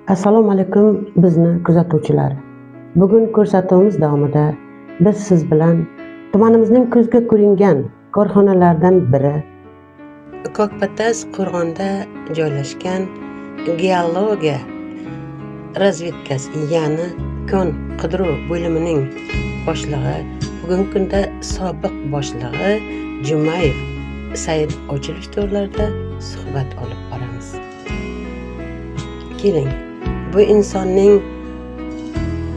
Assalomu alaykum bizni kuzatuvchilar. Bugun ko'rsatuvimiz davomida biz siz bilan tumanimizning ko'zga ko'ringan korxonalaridan biri Kokpatas qo'rg'onda joylashgan geologiya razvedkasi, ya'ni kon qidiruv bo'limining boshlig'i, bugungi kunda sobiq boshlig'i Jumayev Said Ochilovich to'g'rilarida suhbat olib boramiz. Keling, bu insonning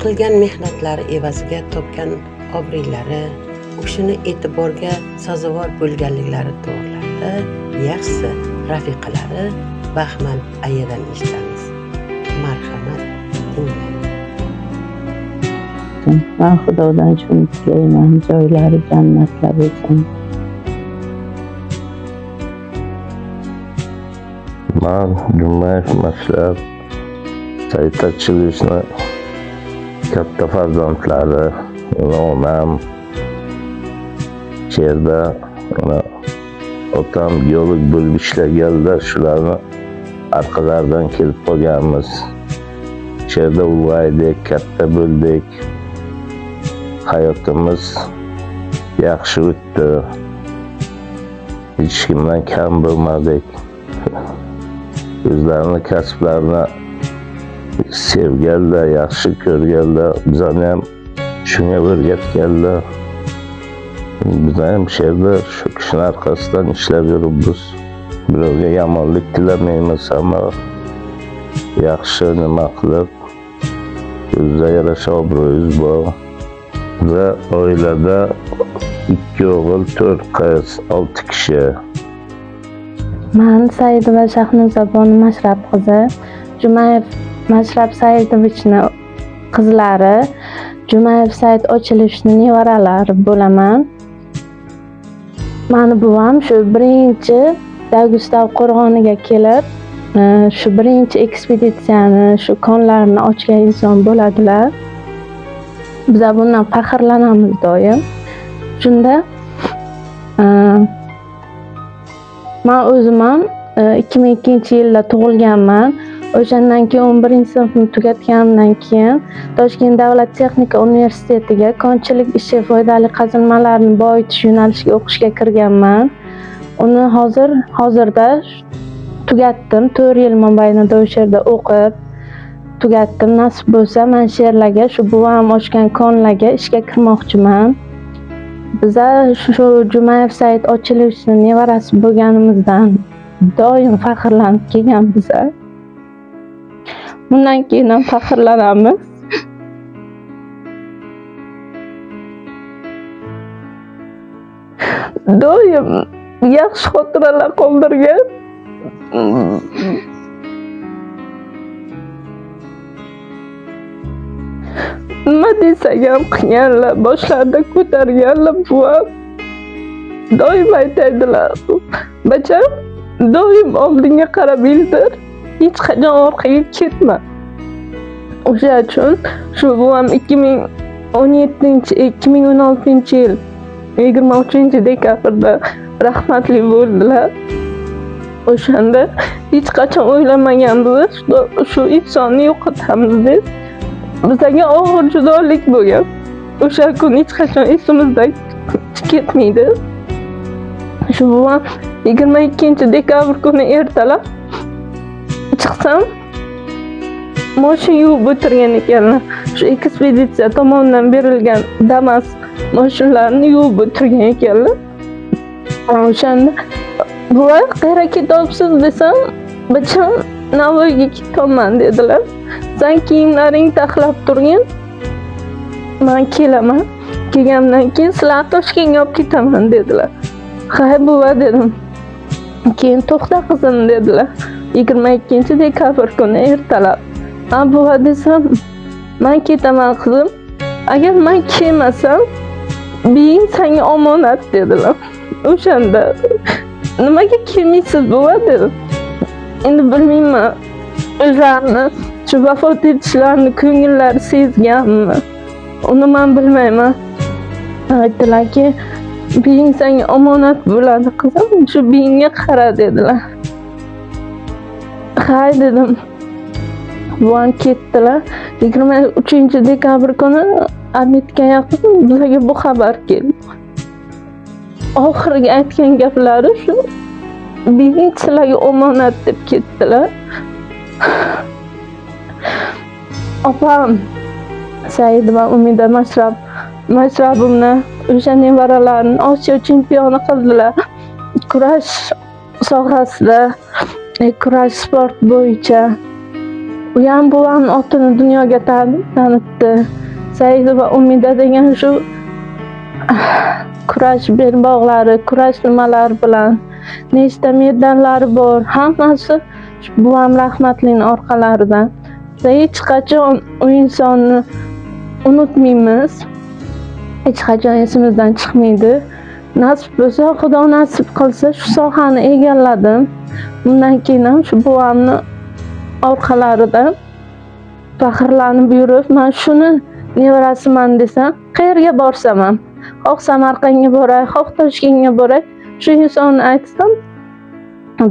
qilgan mehnatlari evaziga topgan obro'lari, u kishini e'tiborga sazovor bo'lganliklari to'g'rilarida yaxshisi rafiqalari Baxmal ayadan eshitamiz. Marhamat, tinglang. Man Xudodan shuni tilayman, joylari jannatda bo'lsin. Man Jumayev Mashrab Said Achilovichni katta farzandlari, uni onam shu yerda, uni otam geolog bo'lib ishlaganlar, shularni orqalaridan kelib qolganmiz. Shu yerda ulg'aydik, katta bo'ldik. Hayotimiz yaxshi o'tdi. Hech kimdan kam bo'lmadik. O'zlarini kasblarini sevganlar, yaxshi ko'rganlar, bizani ham shunga o'rgatganlar. Biz ham shu yerda shu kishini orqasidan ishlab yuribmiz. Birovga yomonlik tilamaymiz, ammo yaxshi nima qilib o'ziga yarasha obro'yimiz bor. Biza oilada 2 o'g'il, 4 qiz, 6 kishi. Man Saidova Shahnoza Mashrab qizi, Jumayev Mashrab Saidovichni qizlari, Jumayev Said Ochilovichni nevaralari bo'laman. Mani buvam shu birinchi Dagustav qo'rg'oniga kelib, shu birinchi ekspeditsiyani, shu konlarni ochgan inson bo'ladilar. Biz bundan faxrlanamiz doim. Shunda man o'zim ham 2002-yilda tug'ilganman. O'shandan keyin 11-sinfni tugatganimdan keyin Toshkent davlat texnika universitetiga konchilik ishi foydali qazilmalarni boyitish yo'nalishiga o'qishga kirganman. Uni hozirda tugatdim. 4 yil mobaynida o'sha yerda o'qib tugatdim. Nasib bo'lsa, men shu yerlarga, shu buvam ochgan konlarga ishga kirmoqchiman. Biza shu Jumayev Said Ochilovichning nevarasi bo'lganimizdan doim faxrlanib kelgan biza. Bundan keyin ham faxrlanamiz. Doim yaxshi xotiralar qoldirgan. Nima desak ham qilganlar, boshlarida ko'targanlar buvam. Doim aytadilar, bacham, doim oldinga qarab ildir, hech qachon orqaga ketma. O'sha uchun shu buvam 2017, 2016 yil 23 dekabrda rahmatli bo'ldilar. O'shanda hech qachon o'ylamaganmiz shu insonni yo'qotamiz deb. Bizga og'ir judolik bo'lgan. O'sha kun hech qachon esimizdan ketmaydi. Shu buvam 22 dekabr kuni ertalab chiqsam, moshin yuvib o'tirgan ekanlar. Shu ekspeditsiya tomonidan berilgan Damas moshinlarni yuvib o'tirgan ekanlar. O'shanda buva, qayerga ketyapsiz desam, bacham, Navoiyga ketyapman dedilar. Sen kiyimlaringni taxlab turgin, man kelaman. Kelgandan keyin sizlarni Toshkentga olib ketaman dedilar. Hay buva dedim. Keyin to'xta qizim dedilar. 22 dekabr kuni ertalab. A buva desam, man ketaman qizim. Agar man kelmasam, biying senga omonat dedilar. O'shanda nimaga kelmaysiz buva dedim. Endi bilmayman, o'zlarini shu vafot etishlarini ko'ngillari sezganmi? Uni man bilmayman. Aytdilarki, biying senga omonat bo'ladi qizim, shu biyingga qara dedilar. Hay dedim. Buvam ketdilar. 23 dekabr kuni обед ga yaqin bizga bu xabar keldi. Oxirgi aytgan gaplari shu: "Beving sizlarga omonat" deb ketdilar. Opam Saidova Umida Mashrabovna o'sha nevaralarini Osiyo chempioni qildilar. Kurash sohasida, kurash sport bo'yicha. U ham buvamni otini dunyoga tanitdi. Saidova Umida degan shu kurash belbog'lari, kurash nimalari bilan nechta medallari bor, hammasi buvam rahmatlining orqalaridan. Biz hech qachon u insonni unutmaymiz. Hech qachon esimizdan chiqmaydi. Nasib bo'lsa, Xudo nasib qilsa shu sohani egalladim. Bundan keyin ham shu buvamni orqalaridan faxrlanib yurib, man shuni nevarasiman desam, qayerga borsam ham, xoh Samarqandga boray, xoh Toshkentga boray, shu insonni aytsam,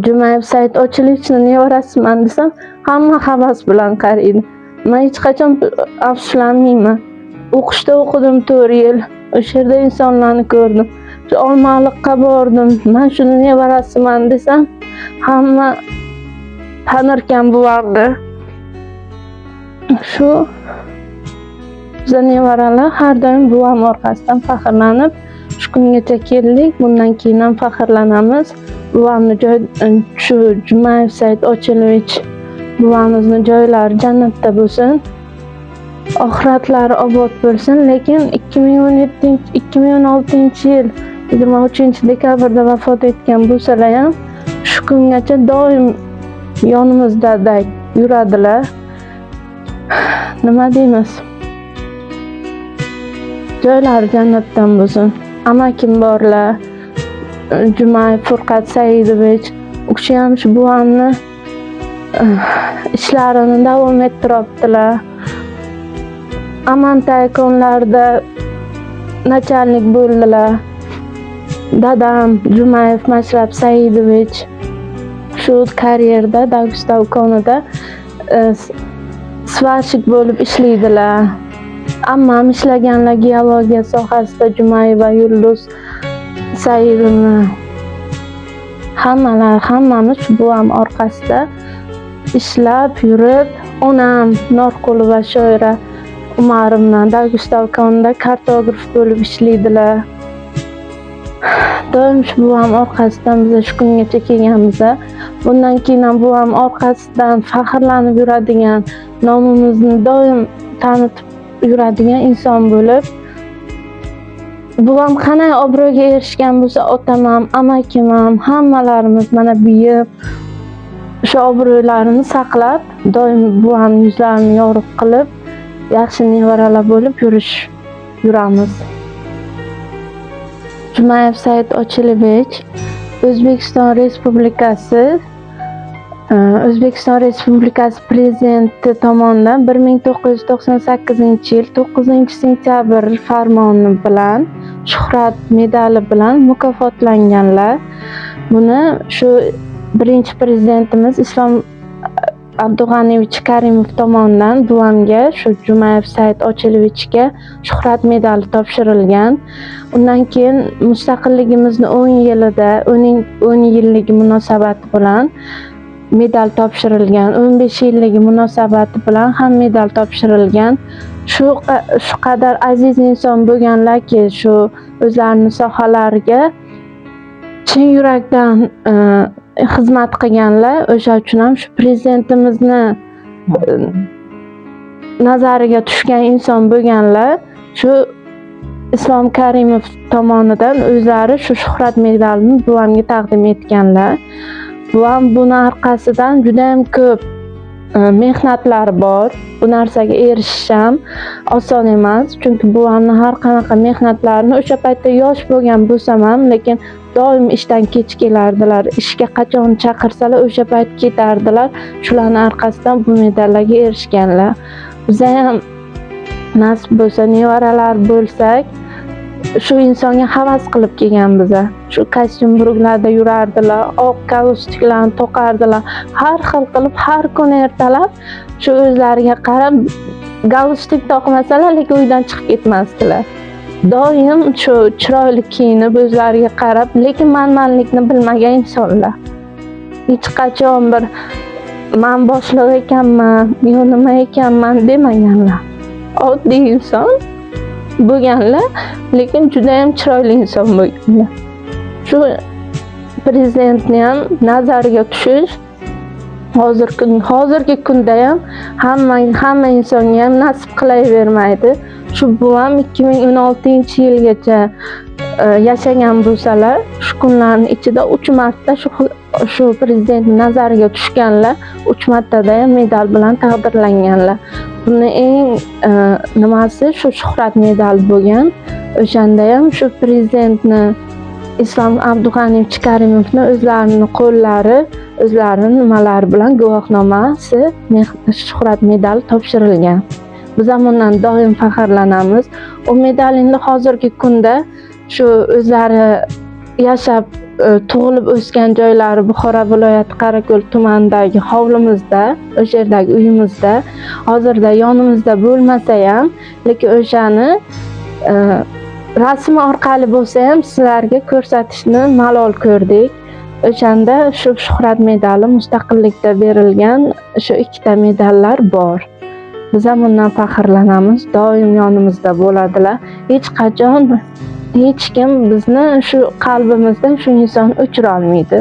Jumayev Said Ochilichni nevarasiman desam, hamma havas bilan qaraydi. Men hech qachon afsuslanmayman. O'qishda o'qidim 4 yil. O'sha yerda insonlarni ko'rdim. Shu Olmaliqqa bordim. Man shuni nevarasiman desam, hamma tanirkan buvamni. Shu biza nevaralar har doim buvam orqasidan faxrlanib shu kungacha keldik. Bundan keyin ham faxrlanamiz. Buvamni joy shu Jumayev Said Ochilovich buvamizni joylari jannatda bo'lsin. Oxiratlari obod bo'lsin. Lekin 2016-yil 23 dekabrda vafot etgan bo'lsalar ham shu kungacha doim yonimizda yuradilar. Nima deymiz? Joylari jannatdan bo'lsin. Amakim borlar, Jumayev Furqat Saidovich, u kishi ham shu buvamni ishlarini davom ettiryaptilar. Amantay konlarda nachalnik bo'ldilar. Dadam Jumayev Mashrab Saidovich shu karyerda Dagustav konida svarщик bo'lib ishlaydilar. Ammam ishlaganlar geologiya sohasida, Jumayeva Yulduz Saidovna. Hammamiz shu buvam orqasida ishlab yurib, onam Norqulova Shoira Umarovna Dagustav konida kartograf bo'lib ishlaydilar. Doim shu buvam orqasidan biz shu kungacha kelganmiz. Bundan keyin ham buvam orqasidan faxrlanib yuradigan, nomimizni doim tanitib yuradigan inson bo'lib, buvam qanday obro'ga erishgan bo'lsa, otam ham, amakim ham, hammalarimiz mana buyib o'sha obro'larini saqlab, doim buvamning yuzlarini yorug' qilib, yaxshi nevaralar bo'lib yuramiz. Jumayev Said Ochilovich O'zbekiston Respublikasi Prezidenti tomonidan 1998-yil 9-sentyabr farmoni bilan Shuhrat medali bilan mukofotlanganlar. Buni shu birinchi prezidentimiz Islom Abdug'aniyevich Karimov tomonidan buvamga, shu Jumayev Said Ochilovichga Shuhrat medali topshirilgan. Undan keyin mustaqilligimizni 10 yilida, uning 10 yilligi munosabati bilan medal topshirilgan, 15 yilligi munosabati bilan ham medal topshirilgan. Shu qadar aziz inson bo'lganlarki, shu o'zlarining sohalariga chin yurakdan xizmat qilganlar. O'sha uchun ham shu prezidentimizni nazariga tushgan inson bo'lganlar. Shu Islom Karimov tomonidan o'zlari shu Shuhrat medalini buvamga taqdim etganlar. Buvam buni orqasidan juda ham ko'p mehnatlari bor. Bu narsaga erishish ham oson emas, chunki buvamni har qanaqa mehnatlarini o'sha paytda yosh bo'lgan bo'lsam ham, lekin doim ishdan kech kelardilar. Ishga qachon chaqirsalar o'sha payt ketardilar. Shularning orqasidan bu medallarga erishganlar. Biz ham nasib bo'lsa nevaralar bo'lsak, Shu insonga havas qilib kelgan biza. Shu kostyum bruklarda yurardilar, oq galstuklarni toqardilar. Har xil qilib har kuni ertalab shu o'zlariga qarab galstuk toqmasalar, lekin uydan chiqib ketmasdilar. Doim shu chiroyli kiyinib, o'zlariga qarab, lekin manmanlikni bilmagan insonlar. Hech qachon bir man boshliq ekanman, yo nima ekanman demaganlar. Oddiy inson bo'lganlar, lekin juda ham chiroyli inson bo'lganlar. Shu prezidentni ham nazariga tushish hozirgi kunda ham hamma insonga ham nasib qilavermaydi. Shu buvam 2016-yilgacha yashagan bo'lsalar, shu kunlarning ichida 3 marta shu prezident nazariga tushganlar, 3 martada ham medal bilan taqdirlanganlar. Buni eng nimasi shu shuhrat medali bo'lgan. O'shanda ham shu prezidentni Islom Abdug'aniyevich Karimovni o'zlarini qo'llari, o'zlarini nimalari bilan guvohnomasi, shuhrat medali topshirilgan. Biz ham undan doim faxrlanamiz. U medal endi hozirgi kunda shu o'zlari yashab, tug'ilib o'sgan joylari Buxoro viloyati Qorako'l tumanidagi hovlimizda, o'sha yerdagi uyimizda, hozirda yonimizda bo'lmasa ham, lekin o'shani rasm orqali bo'lsa ham sizlarga ko'rsatishni malol ko'rdik. O'shanda shu shuhrat medali mustaqillikda berilgan shu ikkita medallar bor. Biz ham undan faxrlanamiz, doim yonimizda bo'ladilar. Hech qachon hech kim bizni shu qalbimizdan shu inson o'chira olmaydi.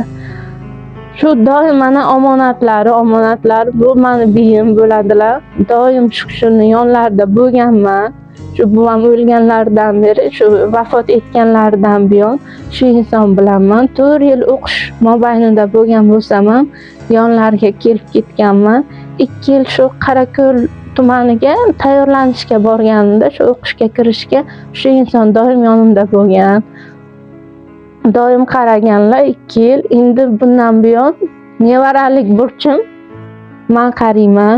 Shu doim mana omonatlari bu mani biyim bo'ladilar. Doim shu kishini yonlarida bo'lganman. Shu buvam o'lganlaridan beri, shu vafot etganlaridan buyon shu inson bilanman. 4 yil o'qish mobaynida bo'lgan bo'lsam ham yonlariga kelib ketganman. 2 yil shu Qorako'l tumaniga tayyorlanishga borganimda, shu o'qishga kirishga shu inson doim yonimda bo'lgan. Doim qaraganlar 2 yil. Endi bundan buyon nevaralik burchim, man qarayman.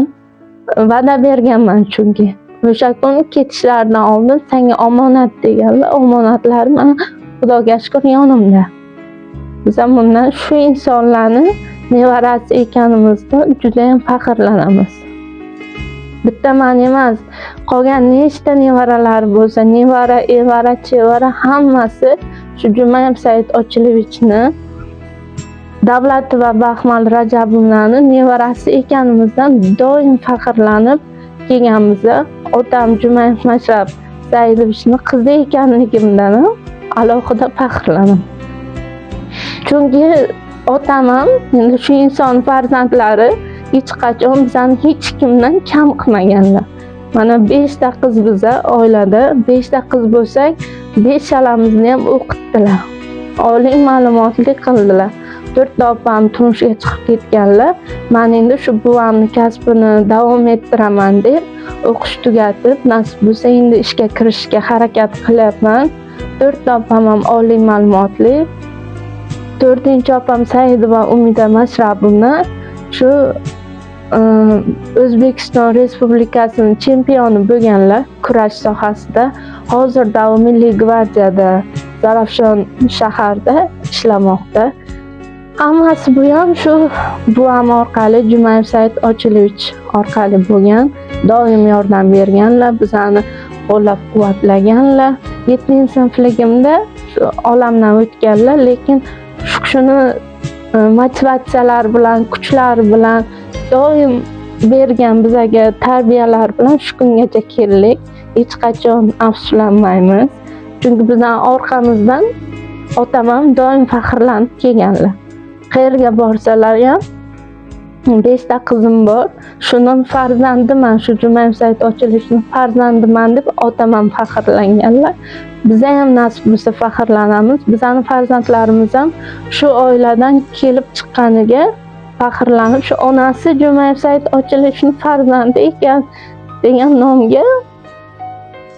Va'da berganman chunki. O'sha kuni ketishlaridan oldin senga omonat deganlar, omonatlar mana Xudoga shukr yonimda. Biz ham bundan shu insonlarni nevarasi ekanimizdan juda ham faxrlanamiz. Bitta man emas, qolgan nechta nevaralar bo'lsa, nevara, evara, chevara hammasi shu Jumayev Said Ochilovichni Davlatova Baxmal Rajabovnani nevarasi ekanimizdan doim faxrlanib kelganmiz. Otam Jumayev Mashrab Saidovichni qizi ekanligimdan ham alohida faxrlanaman. Chunki otam ham endi shu inson farzandlari hech qachon bizani hech kimdan kam qilmaganlar. Mana 5 ta qiz biza oilada, 5 ta qiz bo'lsak, 5 talamizni ham o'qitdilar. Oliy ma'lumotli qildilar. 4 ta opam turmushga chiqib ketganlar. Men endi shu buvamni kasbini davom ettiraman deb o'qish tugatib, nasib bo'lsa endi ishga kirishga harakat qilyapman. 4 ta opam ham oliy ma'lumotli. 4-opam Saidova Umida Mashrabovna shu O'zbekiston Respublikasining chempioni bo'lganlar kurash sohasida. Hozirda u Milliy gvardiyada Zarafshon shaharda ishlamoqda. Hammasi bu ham shu buvam orqali, Jumayev Said Ochilovich orqali bo'lgan. Doim yordam berganlar, bizani qo'llab-quvvatlaganlar. 7-sinfligimda shu olamdan o'tganlar, lekin shu kishini motivatsiyalari bilan, kuchlari bilan doim bergan bizaga tarbiyalar bilan shu kungacha keldik. Hech qachon afsuslanmaymiz. Chunki bizning orqamizdan otam ham doim faxrlanib kelganlar. Qayerga borsalar ham 5 ta qizim bor, shuni farzandiman, shu Jumayev Said Ochilovichni farzandiman deb otam ham faxrlanganlar. Biza ham nasib bo'lsa faxrlanamiz. Bizani farzandlarimiz ham shu oiladan kelib chiqqaniga faxrlanib, shu onasi Jumayev Said Ochilovichni farzandi ekan degan nomga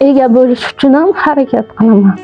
ega bo'lish uchun ham harakat qilaman.